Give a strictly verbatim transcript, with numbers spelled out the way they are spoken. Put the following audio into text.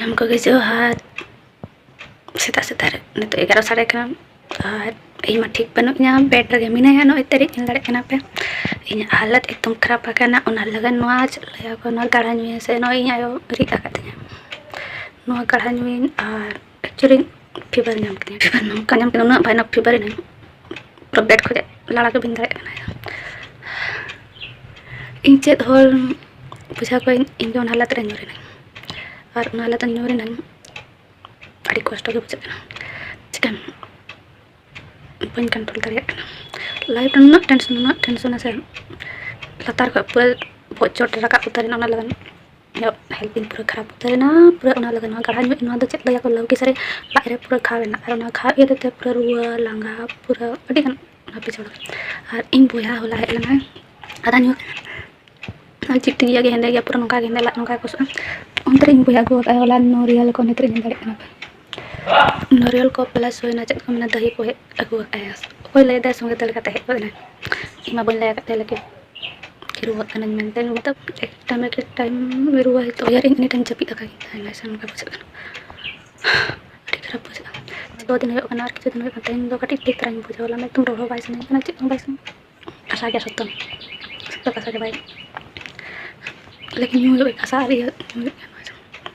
ᱩᱱᱠᱩ ᱜᱮ ᱡᱚᱦᱟᱨ᱾ ᱥᱮᱛᱟᱜ ᱥᱮᱛᱟᱜ ᱨᱮ ᱱᱤᱛᱚᱜ ᱮᱜᱟᱨᱚ ᱥᱟᱲᱮ ᱠᱟᱱᱟ, ᱟᱨ ᱤᱧ ᱢᱟ ᱴᱷᱤᱠ ᱵᱟᱹᱱᱩᱜ ᱤᱧᱟ, ᱵᱮᱰ ᱨᱮᱜᱮ ᱢᱤᱱᱟᱹᱧᱟ ᱱᱚᱜᱼᱚᱭ ᱛᱟᱹᱨᱤᱡ, ᱧᱮᱞ ᱫᱟᱲᱮᱭᱟᱜ ᱠᱟᱱᱟ ᱯᱮ᱾ ᱤᱧᱟᱹᱜ ᱦᱟᱞᱚᱛ ᱮᱠᱫᱚᱢ ᱠᱷᱟᱨᱟᱯ ᱟᱠᱟᱱᱟ, ᱚᱱᱟ ᱞᱟᱹᱜᱤᱫ ᱱᱚᱣᱟ ᱪᱮᱫ ᱞᱟᱹᱭᱟ ᱠᱚ, ᱱᱚᱣᱟ ᱜᱟᱲᱦᱟ ᱧᱩᱭᱟ ᱥᱮ ᱱᱚᱜᱼᱚᱭ ᱤᱧ ᱟᱭᱳ ᱨᱤᱫ ᱟᱠᱟᱫ ᱛᱤᱧᱟ, ᱱᱚᱣᱟ ᱜᱟᱲᱦᱟ ᱧᱩᱭᱤᱧ᱾ ᱟᱨ ᱮᱠᱪᱩᱭᱮᱞᱤ ᱯᱷᱤᱵᱟᱨ ᱧᱟᱢ ᱠᱤᱫᱤᱧᱟ, ᱯᱷᱤᱵᱟᱨ ᱱᱚᱝᱠᱟ ᱧᱟᱢ ᱠᱤᱫᱤᱧᱟ, ᱩᱱᱟᱹᱜ ᱵᱷᱟᱭᱱᱚᱠ ᱯᱷᱤᱵᱟᱨ ᱮᱱᱟᱹᱧ, ᱯᱩᱨᱟᱹ ᱵᱮᱰ ᱠᱷᱚᱱ ᱞᱟᱲᱟ ᱜᱮ ᱵᱟᱹᱧ ᱫᱟᱲᱮᱭᱟᱜ ᱠᱟᱱᱟ᱾ ᱤᱧ ᱪᱮᱫ ᱦᱚᱲ ᱵᱩᱡᱷᱟᱹᱣ ᱠᱚᱣᱟᱧ, ᱤᱧ ᱜᱮ ᱚᱱᱟ ᱦᱟᱞᱚᱛ ᱨᱮ ᱧᱩᱨ ᱮᱱᱟᱹᱧ, ᱟᱨ ᱚᱱᱟ ᱦᱟᱞᱚᱛ ᱨᱮ ᱧᱩᱨ ᱮᱱᱟᱹᱧ᱾ ᱟᱹᱰᱤ ᱠᱚᱥᱴᱚ ᱜᱮ ᱵᱩᱡᱷᱟᱹᱜ ᱠᱟᱱᱟ, ᱪᱤᱠᱟᱹᱭᱟᱢ, ᱵᱟᱹᱧ ᱠᱚᱱᱴᱨᱳᱞ ᱫᱟᱲᱮᱭᱟᱜ ᱠᱟᱱᱟ᱾ ᱞᱟᱭᱤᱯᱷ ᱨᱮ ᱱᱩᱱᱟᱹᱜ ᱴᱮᱱᱥᱚᱱ, ᱱᱩᱱᱟᱹᱜ ᱴᱮᱱᱥᱚᱱᱟ ᱥᱮ, ᱞᱟᱛᱟᱨ ᱠᱷᱚᱱ ᱯᱩᱨᱟᱹ ᱵᱚᱦᱚᱜ ᱪᱚᱴ ᱨᱮ ᱨᱟᱠᱟᱵ ᱩᱛᱟᱹᱨ ᱮᱱᱟ, ᱚᱱᱟ ᱞᱟᱹᱜᱤᱫ ᱤᱧᱟᱹᱜ ᱦᱮᱞᱛᱷ ᱤᱧ ᱯᱩᱨᱟᱹ ᱠᱷᱟᱨᱟᱯ ᱩᱛᱟᱹᱨ ᱮᱱᱟ᱾ ᱯᱩᱨᱟᱹ ᱚᱱᱟ ᱞᱟᱹᱜᱤᱫ ᱱᱚᱣᱟ ᱜᱟᱲᱦᱟ ᱧᱩ, ᱱᱚᱣᱟ ᱫᱚ ᱪᱮᱫ ᱞᱟᱹᱭᱟᱠᱚ, ᱞᱟᱹᱣᱠᱤ ᱥᱟᱹᱨᱤ ᱞᱟᱡ ᱨᱮ ᱯᱩᱨᱟᱹ ᱜᱷᱟᱣ ᱮᱱᱟ, ᱟᱨ ᱚᱱᱟ ᱜᱷᱟᱣ ᱤᱭᱟᱹ ᱛᱮ ᱯᱩᱨᱟᱹ ᱨᱩᱣᱟᱹ ᱞᱟᱸᱜᱟ ᱯᱩᱨᱟᱹ ᱟᱹᱰᱤ ᱜᱟᱱ ᱚᱱᱟ ᱯᱤᱪᱷᱚᱲ᱾ ᱟᱨ ᱤᱧ ᱵᱚᱭᱦᱟ ᱦᱚᱞᱟ ᱦᱮᱡ ᱞᱮᱱᱟᱭ, ᱟᱫᱟ ᱧᱩ ᱟᱨ ᱪᱤᱴᱤ ᱜᱮᱭᱟ ᱜᱮ, ᱦᱮᱸᱫᱮ ᱜᱮᱭᱟ ᱯᱩᱨᱟᱹ, ᱱᱚᱝᱠᱟ ᱜᱮ ᱦᱮᱸᱫᱮ, ᱞᱟᱡ ᱱᱚᱝᱠᱟ ᱜᱮ ᱠᱚᱥᱚᱜᱼᱟ᱾ ᱚᱱᱛᱮ ᱨᱮ ᱤᱧ ᱵᱚᱭᱦᱟ ᱟᱹᱜᱩ ᱟᱠᱟᱫᱼᱟ ᱦᱚᱞᱟ ᱱᱚᱨᱤᱭᱟᱞ ᱠᱚ, ᱱᱤᱛ ᱨᱮ ᱧᱮᱞ ᱫᱟᱲᱮᱭᱟᱜ ᱠᱟᱱᱟ ᱯᱮ᱾ ᱱᱚᱨᱤᱭᱟᱞ ᱠᱚ ᱯᱞᱟᱥ ᱦᱩᱭᱱᱟ, ᱪᱮᱫ ᱠᱚ ᱢᱮᱱᱟ, ᱫᱟᱹᱦᱤ ᱠᱚ ᱦᱮᱡ ᱟᱹᱜᱩ ᱟᱠᱟᱫᱼᱟ᱾ ᱚᱠᱚᱭ ᱞᱟᱹᱭ ᱫᱟᱭ ᱥᱚᱸᱜᱮ ᱛᱮ ᱞᱮᱠᱟᱛᱮ ᱦᱮᱡ ᱜᱚᱫ ᱮᱱᱟ? ᱤᱧ ᱢᱟ ᱵᱟᱹᱧ ᱞᱟᱹᱭ ᱟᱠᱟᱫ ᱛᱟᱭᱟ, ᱞᱮᱠᱤᱱ ᱨᱩᱣᱟᱹᱜ ᱠᱟᱹᱱᱟᱹᱧ ᱢᱮᱱᱛᱮ, ᱢᱚᱛᱞᱚᱵ ᱮᱠ ᱴᱟᱭᱤᱢ ᱮᱠ ᱴᱟᱭᱤᱢ ᱨᱩᱣᱟᱹ ᱦᱩᱭᱩᱜ ᱛᱚ, ᱩᱭᱦᱟᱹᱨ ᱤᱧ ᱮᱱᱤ ᱴᱟᱭᱤᱢ ᱡᱟᱹᱯᱤᱫ ᱟᱠᱟᱫ ᱜᱤᱧ ᱛᱟᱦᱮᱱᱟ, ᱥᱮ ᱱᱚᱝᱠᱟ ᱵᱩᱡᱷᱟᱹᱜ ᱠᱟᱱᱟ᱾ ᱟᱹᱰᱤ ᱠᱷᱟᱨᱟᱯ ᱵᱩᱡᱷᱟᱹᱜᱼᱟ᱾ ᱫᱚ ᱫᱤᱱ ᱦᱩᱭᱩᱜ ᱠᱟᱱᱟ, ᱟᱨ ᱠᱤᱪᱷᱩ ᱫᱤᱱ ᱦᱩᱭᱩᱜ ᱠᱟᱱᱟ, ᱛᱮᱦᱮᱧ ᱫᱚ ᱠᱟᱹᱴᱤᱡ ᱴᱷᱤᱠ ᱫᱷᱟᱨᱟᱧ ᱵᱩᱡᱷᱟᱹᱣ ᱞᱮᱫᱟ, ᱮᱠᱫᱚᱢ ᱨᱚᱲ ᱦᱚᱸ ᱵᱟᱭ ᱥᱟᱱᱟᱧ ᱠᱟᱱᱟ, ᱪᱮᱫ ᱦᱚᱸ ᱵᱟᱭ ᱥᱟᱱᱟᱧ ᱠᱟᱱᱟ᱾ ᱠᱟᱥᱟ ᱜᱮᱭᱟ ᱥᱚᱠᱛᱚ, ᱥᱚᱠᱛᱚ ᱠᱟᱥᱟ ᱜᱮ ᱵᱟᱭ, ᱞᱮᱠᱤᱱ ᱧᱩ ᱦᱩᱭᱩᱜ ᱠᱟᱱᱟ, ᱠᱟᱥᱟ ᱟᱨ ᱤᱭᱟᱹ ᱧᱩ ᱦᱩᱭᱩᱜ ᱠᱟᱱᱟ᱾